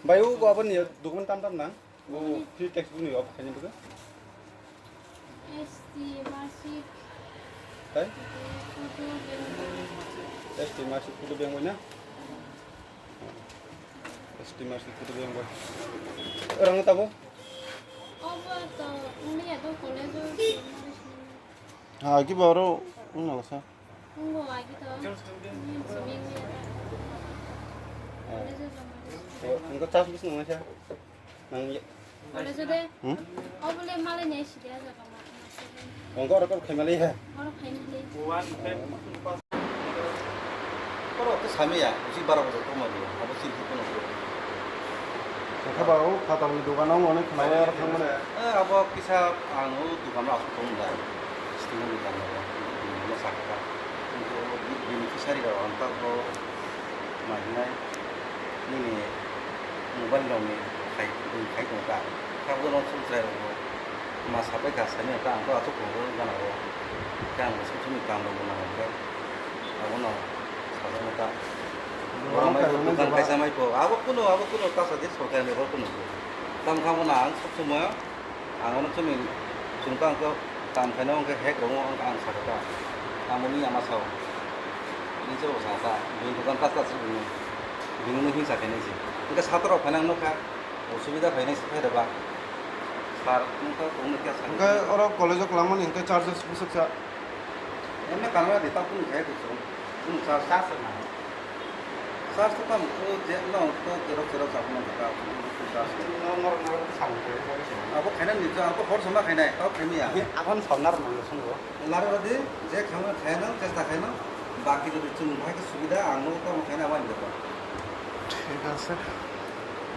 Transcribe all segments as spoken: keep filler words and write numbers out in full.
Bai, o go aboni document tam tam nang. O free textbook ni off khaini bugo. S T marksheet. Tai? Photo beng. S T marksheet, photo beng bai na? S T marksheet, photo beng bai. Orang tabo? Obo to, ini ya to college o. Ha, ki baro, ung nalasa. Ung bo agi to. Ini simi ya. College o jama. Engko tas bis nang sa. Nang ya. College o de. Hmm? Obo le malai nai sidi aja kama. Engko oro kok khaimali ha. Oro khaimali. Oro to samiya, usi bara bojor tongma biya, abo sini kono. Engkha ba o phatalni dogano mone khwnai ar thangmani. Eh, abo kisa ang o dogano asuk tong lai. Sini dogano. Bini sakha. Bini kisari rok ang ta bo. Mahinai nini mobile rokni khai, khai tong kha. Kha bo nong sum chwrai rok bo ma sapai kha, saimano ta ang to aswk rok gana o. Khe ang sum sumni kam rok bo nang khe abono sajakno ta. Borok mai bo dukan kaisa mai pho. Abo kuno, abo kuno ta sa di sorkar ni bo kuno. Tam kha bo na ang sub somoi Ang ano chumi chwng tang khe kam khaina hwnkhe hack rwngwi ang sakha ta. Tamoni ama sao. Ni chwng sakha ta. Bini dokan tas tas rwngwi. Bini no hinsa khainai se. Hwnkhe satrok phaina ang nukha. Osubida khainai se khairokba. Sir, nukha tongno kya sakha. Hwnkhe oro college o kwlangmani hwnkhe charges bwswk sa? Emne kanwa di ta kunu khai kuchung. Kunu sa sa sa na. Sa sa tam ko je no to kero kero sa na ka. Sa sa. No no no sa na. Abo khaina ni to abo hor sama khaina. Tao khaimi ya. Agon samnar nang sungo. Lar di je khama khaina chesta khaina. Baki jodi chung bhai ke subida ang no tamo khaina wan jabo. Thik ase.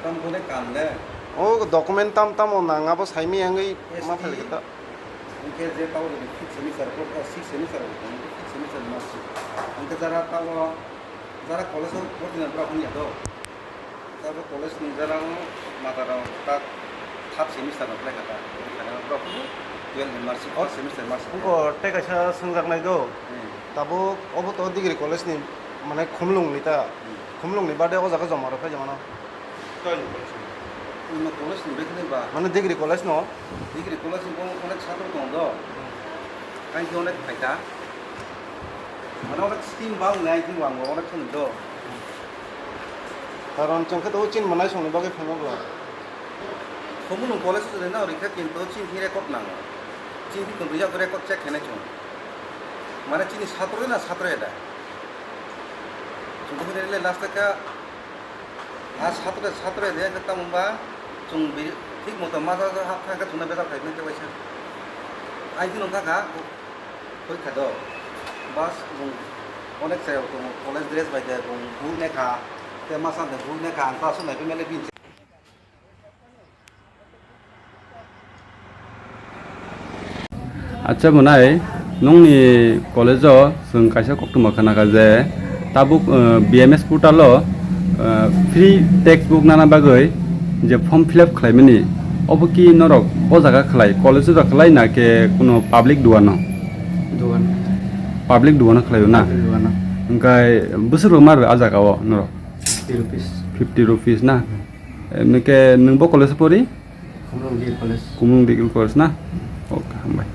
Tam kone kam le. O document tam tam o nang abo saimi angwi ma phai ta. Hwnkhe je tabo jodi fifth semester, o, sixth semester, fifth semester ni marksheet. Hwnkhe jara tabo, jara college o bhorti nang borok wngya do. Tabo college ni jara o mata rok ta third semester rok lekha ta. Borok twelve ni marksheet, fourth semester marksheet. Wngkha tei kaisa swngjaknai do. Hmm. Tabuk obo to degree college ni, mane, khumlung ni ta. Hmm. Khumlung ni bade o jaga joma rok khai jama no. Ino college ni bekhe ba? Mane degree college no? Degree college ni bo onek satro tong do. Kain ki onek phaita. Mane onek scheme ba ngai ki wang onek thung do. Karon chwng khe to chin manai song ni bagwi phaima ba. Khumulwng college ni na rikha kinto chin hi record nango. Chin hi kundu ya record check khenai chung. Mane chini satro na satro ya da. Chwng khe le last ka A satre satre de khe tamo ba chwng bi thik moto ma ja ja hap thang khe chwngno bejak khai mani tei waisa. Ai kheno kha kha khoi kha do. Bas chwng onek chayok tongo college dress bai de bung bui ne kha. Tei masa de bui ne kha ang ta aswk nai phi male bini. Acha, mwnai, nungni college-o chwng kaisa koktwma khna kha je tabuk, eh, B M S portal-o, eh, free textbook nana bagwi je form fill up khlaimani, obo ki norok o jaga khlai, college-o jaga khlai na khe kuno public duano? Duan. Public duano khlaio na? Public duano. Hwnkhe bwswk rwma rw a jaga-o norok? Fifty rupees. Fifty rupees na? Emni khe nwng bo college-o pori? Khumlung Degree College. Khumlung Degree College na? Ok, hambai.